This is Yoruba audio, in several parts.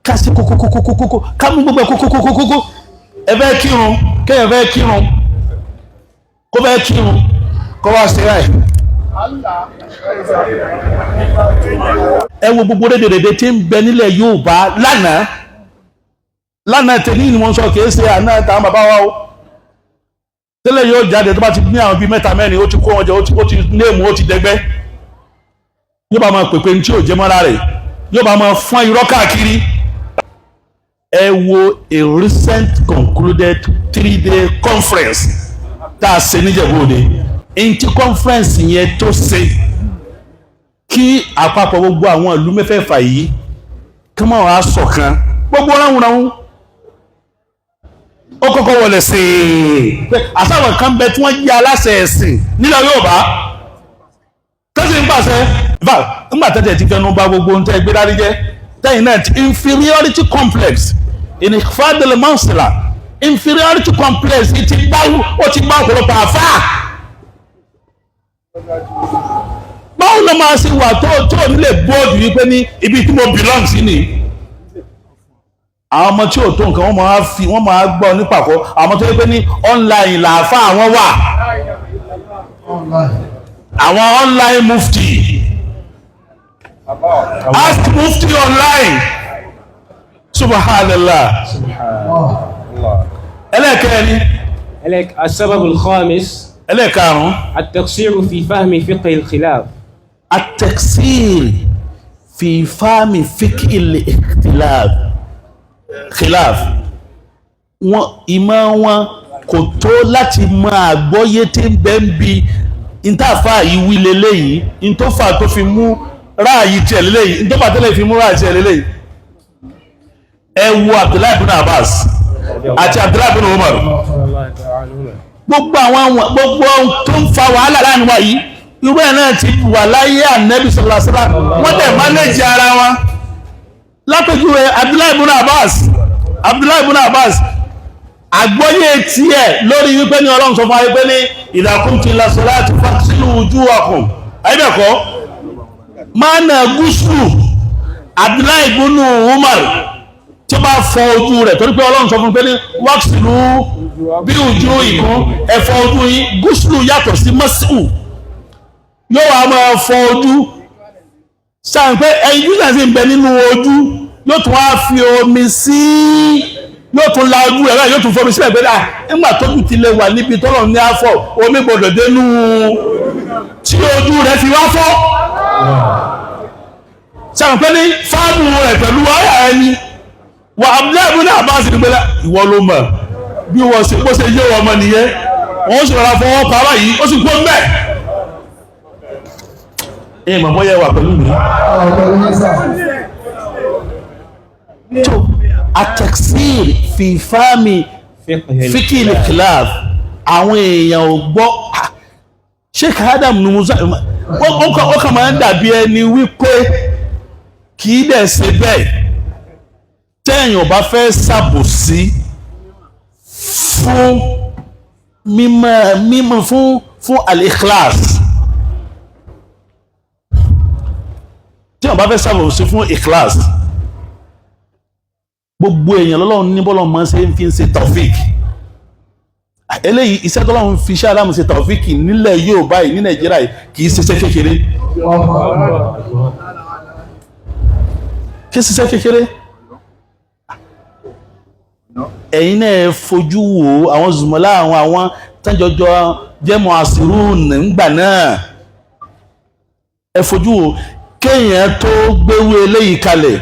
Ká sí kókókókókókó, ká mú gbogbo ẹ̀ kókókókókó. Ẹ fẹ́ kírun, kéèyàn fẹ́ kírun, kó fẹ́ kírun, kó wá sí ráì. Ẹ wo gbogbo rédèrèdè tí ń bẹ nílẹ̀ Yorùbá lánàá lánàá, tèmi ni mo ń sọ, kìí ṣe àná táwọn bàbá wa o. Tẹ́lẹ̀ yóò jáde, tó bá ti ní àwọn bíi mẹ́ta mẹ́rin, ó ti kó wọn jẹ, ó ti néèmù, ó ti dẹgbẹ́, yóò bá máa pèpè ní tí ò jẹ́ mọ́ra rẹ̀, yóò bá máa fọ́n irọ́ káàkiri. Ẹ wo a recent concluded 3-day conference tá a ṣe níjẹ̀bú Òde. Ntí conference yẹn tó ṣe kí àpapọ̀ gbogbo àwọn ìlú mẹ́fẹ̀ẹ̀fà yìí kí wọ́n wá ṣọ̀kan, gbogbo ráhùnráhùn ó kọ́kọ́ wọlé sí i pé àtàwọn kan bẹ tí wọ́n jẹ́ aláṣẹ ẹ̀sìn nílẹ̀ Yorùbá tó sì ń pàṣẹ. Nígbà tẹ́tẹ̀ ti fẹnu bà gbogbo ohun tẹ́ gbé dání jẹ́, tẹ́yìn náà ti inferiority complex in fadele mansila, inferiority complex ti bá, ó ti bá ọ̀pọ̀lọpọ̀ àfáà. Báwo ló máa ṣe wà tó nílé bóòdù wípé ní ibi tí mo belong sí ni? Àwọn ọmọ tí ò tó nǹkan, wọ́n máa fi, wọ́n máa gbọ́ nípàkọ́. Àwọn ọmọ tó yẹ pé ní online làáfà àwọn wà, àwọn online mufti, ask mufti online. Subhanallah. Ẹlẹ́ẹ̀kẹ́rin. السبب الخامس. Ẹlẹ́ẹ̀karùn-ún. التقصير في فهم فقه الخلاف. التقصير في فهم فقه الاختلاف، khilaf. Wọn ìmọ̀ wọn kò tó láti mọ àgbọ́yé tí ń bẹ ń bi ìtàfà yìí wí leléyìí, ìtòfà tó fi mú ráàyè tiẹ̀ leléyìí, ìtòfà tẹ́lẹ̀ fi mú ráàyè tiẹ̀ leléyìí. Ẹ wo Abdullahi bin Abbas àti Abdullahi bin Umar, gbogbo àwọn gbogbo tó ń fa wàhálà láàrin wa yìí, irú ẹ̀ náà ti wà láyé Ànábì sallallahu alaihi wasallam. Wọ́n dẹ̀ manage ara wọn. Lápèjúwe, Abdullahi ibn Abbas, àgbọ́yé tiẹ̀ lórí wípé ní Ọlọ́run sọ fún wa wípé ní idha qumtum ila salati faghsilu wujuhakum, ayébẹ̀kọ́ máa gúúsù, Abdullahi ibn Umar tí ó bá fọ ojú rẹ̀, torí pé Ọlọ́run sọ fún pé ní waghsilu bí wujuhikum, ẹ fọ ojú yín. Gúúsù yàtọ̀ sí mọ́síù. Yóò wá máa fọ ojú sáà pé ẹyin jújà sì ń bẹ nínú ojú, yóò tún wá fi omi sí, yóò tún la ojú rẹ̀ báyìí, yóò tún fomi sílẹ̀ pé à nígbà tójú ti lè wà níbi tọ́lọ̀ ní àfọ̀, omi gbọ́dọ̀ dénú tí ojú rẹ̀ fi wá fọ́. Sáà pé ní fáàmù rẹ̀ pẹ̀lú àyà ẹni wà, Abdullahi ibn Abbas ní pẹ́lá, ìwọ ló mọ̀ bí wọ́n ṣe bó ṣe yé ọmọ nìyẹn. Wọ́n sì rọra fọwọ́ pa báyìí, ó sì kó mbẹ́. Ẹ mọ̀ bóyá wà pẹ̀lú mi. Tó التقصير في فهم فقه الخلاف, àwọn èèyàn ò gbọ́. Sheikh Adam Musa, ó kàn máa ń dàbí ẹni wípé kì í dẹ̀ ṣe bẹ́ẹ̀. Tẹ́yìn ò bá fẹ́ ṣàbòsí fún mímọ́ mímọ́ fún al-ikhlas, tí wọ́n bá fẹ́ ṣàbòsí fún ikhlas, gbogbo èèyàn lọ́lọ́run ní bọ́lọ̀ máa ń ṣe ń fi ń ṣe taofik. Eléyìí, iṣẹ́ tọ́lọ́run fi iṣẹ́ aláàmù ṣe taofik nílẹ̀ Yorùbá yìí, ní Nàìjíríà yìí, kì í ṣiṣẹ́ kékeré, kì í ṣiṣẹ́ kékeré. Ẹ̀yin náà fojú wo àwọn zùmọ̀lá, àwọn tẹ́jọjọ jẹ́mọ̀ àṣírù nígbà náà. Ẹ fojú wo kéèyàn tó gbéwé eléyìí kalẹ̀,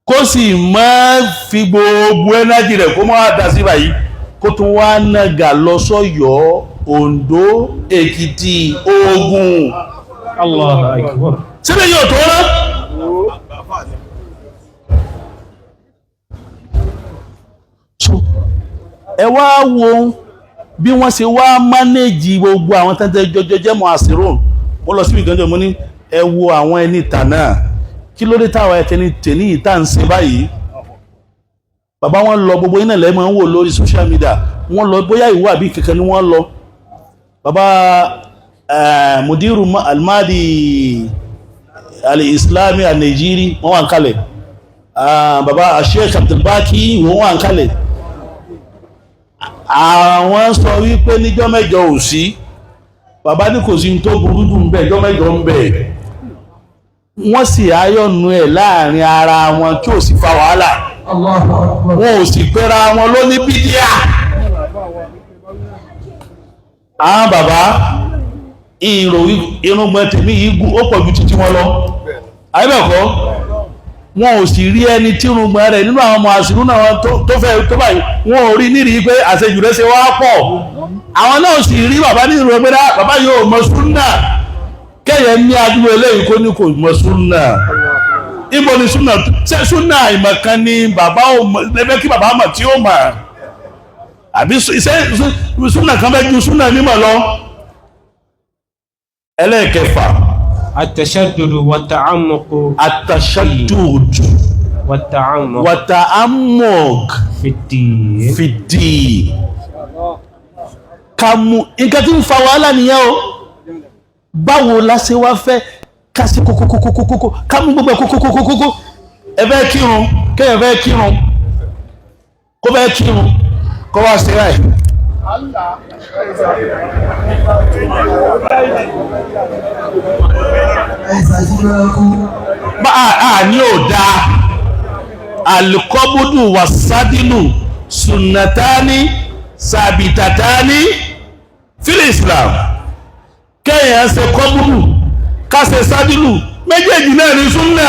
kó sì má fi gbogbo energy rẹ̀ kó má dá sí báyìí, kó tún wá nàgà lọ sọ́yọ́, Oǹdó, Èkìtì, Ògùn. Allahu Akbar. Síbẹ̀ yóò tó rán. So ẹ wá wo bí wọ́n ṣe wá manage gbogbo àwọn tẹ́tẹ́ jọjọ jẹ́mọ̀ àṣírò. Mo lọ síbi ìgbẹ́jọ́, mo ní ẹ wo àwọn ẹni tà náà, kí ló dé táwọn ẹtẹni tèní yìí tá à ń ṣe báyìí? Bàbá wọn lọ, gbogbo iná lẹ́mọ̀ ń wò lórí social media. Wọ́n lọ, bóyá ìwọ àbí kankan ni wọ́n lọ. Bàbá mudiru almadi al-islami al-Nigeri, wọ́n wà ń kalẹ̀. Bàbá Sheikh Abdulbaki wọ́n wà ń kalẹ̀. Àwọn sọ wípé níjọ́ mẹ́jọ ò sí. Bàbá ní kò sí tó burú jù ń bẹ̀, jọ́ mẹ́jọ ń bẹ̀. Wọ́n sì ayọ̀nù ẹ̀ láàrin ara wọn tí ò sì fa wàhálà. Wọn ò sì pera wọn ló ní bídíà. Àwọn bàbá ìrò irúgbọ́n tèmi yìí gùn ó pọ̀ ju títí wọn lọ. Àyíbẹ̀kọ́ wọn ò sì rí ẹni tí irúgbọ́n rẹ̀ nínú àwọn ọmọ àṣírú náà tó fẹ́ tó báyìí, wọn ò rí nírìí pé àṣejù rẹ̀ ṣe wá pọ̀. Àwọn náà sì rí bàbá ní ìrò pé bàbá yóò mọ súnà. Kẹ́yẹ ní adúgbò eléyìí kó ní kò mọ súnà. Ibo ni súnà? Ṣé súnà ìmọ̀kan ni bàbá ò mọ̀ lẹ́fẹ́ kí bàbá mọ̀ tí ó mọ̀? Àbí ṣé súnà kan fẹ́ ju súnà mímọ̀ lọ? Ẹlẹ́ẹ̀kẹfà. التشدد والتعمق. Àtàṣàdùd. والتعمق. Wàtàámọ̀g. في الدين. Fìdí. Ká mú nǹkan tí ń fa wàhálà nìyẹn o. Báwo la ṣe wá fẹ́ ká ṣe kókókókókókó, ká mú gbogbo ẹ̀ kókókókókó? Ẹ fẹ́ kírun, kéèyàn fẹ́ kírun, kó fẹ́ kírun, kó wá ṣe ráì. Bá a ní ò dáa. Alikọ́bùdù wàsádìlù sunnatani sàbìtàtàni fil Islam. Kéèyàn ṣe kọ́bùdù, ká ṣe sádìlù, méjèèjì náà ní súnà.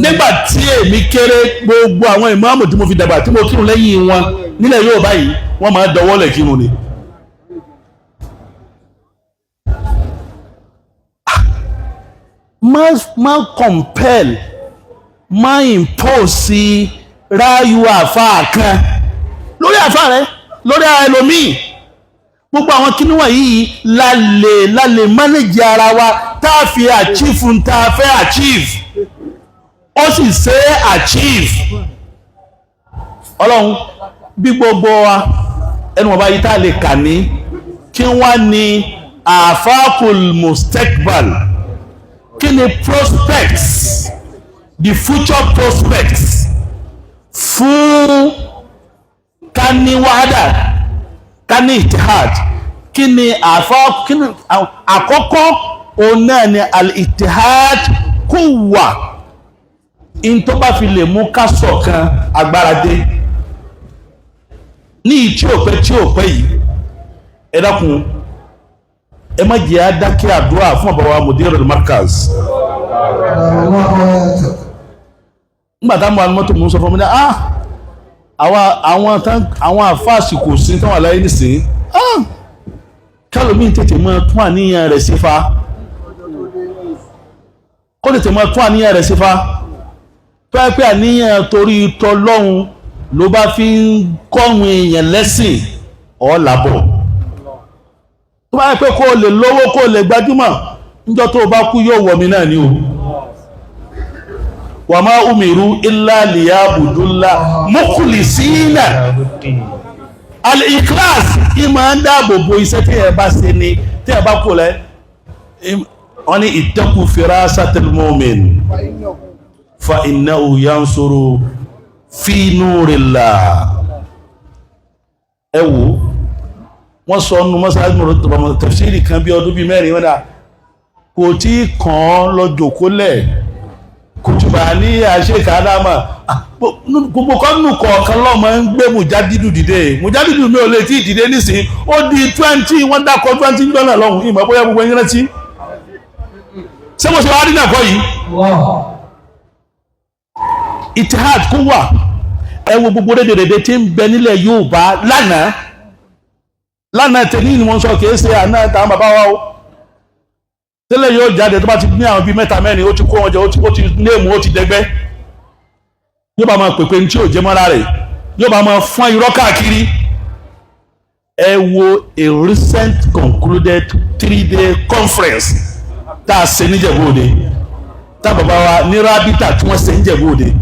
Nígbà tí èmi kéré, gbogbo àwọn ìmáàmù tí mo fi dàgbà tí mo kírun lẹ́yìn wọn nílẹ̀ yóò báyìí, wọ́n máa dọwọ́lẹ̀ kírun ni. Má compel, má impose ráyù àfáà kan lórí àfáà rẹ, lórí ara ẹlòmíì. Gbogbo àwọn kíní wọ̀nyí la lè manage ara wa tá a fi achieve tá a fẹ́ achieve. Ó sì ṣe é achieve. Ọlọ́run bí gbogbo wa ẹnu ọba yìí tá a lè kà ní kí wọ́n ní àfáàkùl mustakbal, kí ni prospects, the future prospects fún ká ní wàhádà, ká ní ìtìhad? Kí ni àfá, kí ni àkọ́kọ́? Òun náà ni al-ittihad quwwa. In tó bá fi lè mú ká ṣọ̀kan, agbára dé. Ní tí ò pẹ́ tí ò pẹ́ yìí, ẹ dákun, ẹ má jẹ́ á dákẹ́ àdúrà fún àbáwá mudirul markaz. Nígbà táwọn àwọn mọ́tò mú sọ fún mi ní àwọn àwọn àfáàsì kò sí táwọn aláyé nísìnyí, kálòmíì tètè máa tún àníyàn rẹ̀ sí fa, kó tètè máa tún àníyàn rẹ̀ sí fa. Tó yẹ pé àníyàn torí tọlọ́hun ló bá fi ń kọ́run èèyàn lẹ́sìn, ọ̀ làbọ̀. Tó bá yẹ pé kó o lè lówó, kó o lè gbajúmọ̀, níjọ́ tó o bá kú yóò wọ̀ mí náà ni o. Wa ma umiru illa liyabudullah mukhlisina. Al-ikhlas ìmọ̀ ń dáàbò bo iṣẹ́ tí ẹ bá ṣe ni tí ẹ bá kú lẹ. Wọ́n ní ittaqu firasatal mu'min fa innahu yansuru fi nurillah. Ẹ wò, wọ́n sọ ọ́nù mọ́sálásí tafsiri kan bí ọdún bíi mẹ́rin, wọ́n dà kò tí kàn án lọ jòkólẹ̀ kùtùbà ní àṣekà ádámà. Gbogbo kọ́nù kọ̀ọ̀kan lọ́mọ ń gbé mùjádìdù dìde. Mùjádìdù mi ò lè tí ì dìde nísìnyí. Ó di 20, wọ́n dákọ̀ 20 jọ́nà lọ́hùn. Ìmọ̀ bóyá gbogbo ẹ̀yin rántí. Ṣé mo ṣe wá dínà kọ́ yìí? Itihad kó wà. Ẹ wo gbogbo rédèrèdè tí ń bẹ nílẹ̀ Yorùbá lánàá lánàá. Tẹ̀lé ni wọ́n sọ, kìí ṣe àná táwọn bàbá wa o. Tẹ́lẹ̀ yóò jáde, tó bá ti ní àwọn bíi mẹ́ta mẹ́rin, ó ti kó wọn jẹ, ó ti néèmù, ó ti dẹgbẹ́, yóò bá máa pèpè ní tí ò jẹ́ mọ́ra rẹ̀, yóò bá máa fọ́n irọ́ káàkiri. Ẹ wo a recent concluded 3-day conference tá a ṣe níjẹ̀bú Òde, tá bàbá wa ní rábítà tí wọ́n ṣe níjẹ̀bú Òde.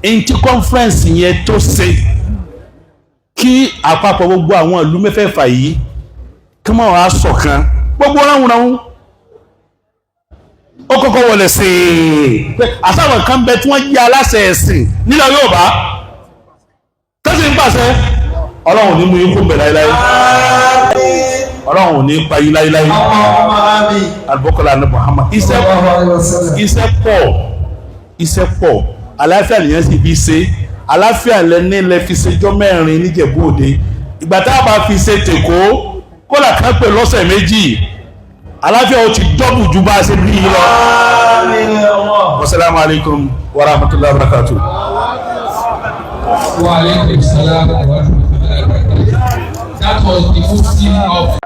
Ntí conference yẹn tó ṣe kí àpapọ̀ gbogbo àwọn ìlú mẹ́fẹ̀ẹ̀fà yìí kí wọ́n wá ṣọ̀kan, gbogbo ránwùránwù. Ó kọ́kọ́ wọlé sí i pé àsáwọn kan bẹ tí wọ́n jẹ́ aláṣẹ ẹ̀sìn nílẹ̀ Yorùbá tẹ́sí ń pàṣẹ. Ọlọ́run ò ní mú yín kó bẹ̀ láéláé, Ọlọ́run ò ní pa yín láéláé. Alubọ́kọ́lá ní Muhammad. Iṣẹ́ iṣẹ́ pọ̀, iṣẹ́ pọ̀. Àlàáfíà nìyẹn sì fi ṣe. Àlàáfíà lẹ́ní lẹ́ fi ṣèjọ́ 4 níjẹ̀bú Òde. Ìgbà tá a bá fi ṣe tèkó kólà kan pè lọ́sẹ̀ 2, àlàáfíà ó ti double ju bá a ṣe bí yìí lọ. Wasalaamu alaykum wa rahmatulahi wa barakatuh. Wa alaikum salam wa rahmatullahi wa barakatuh. That was the Mufti of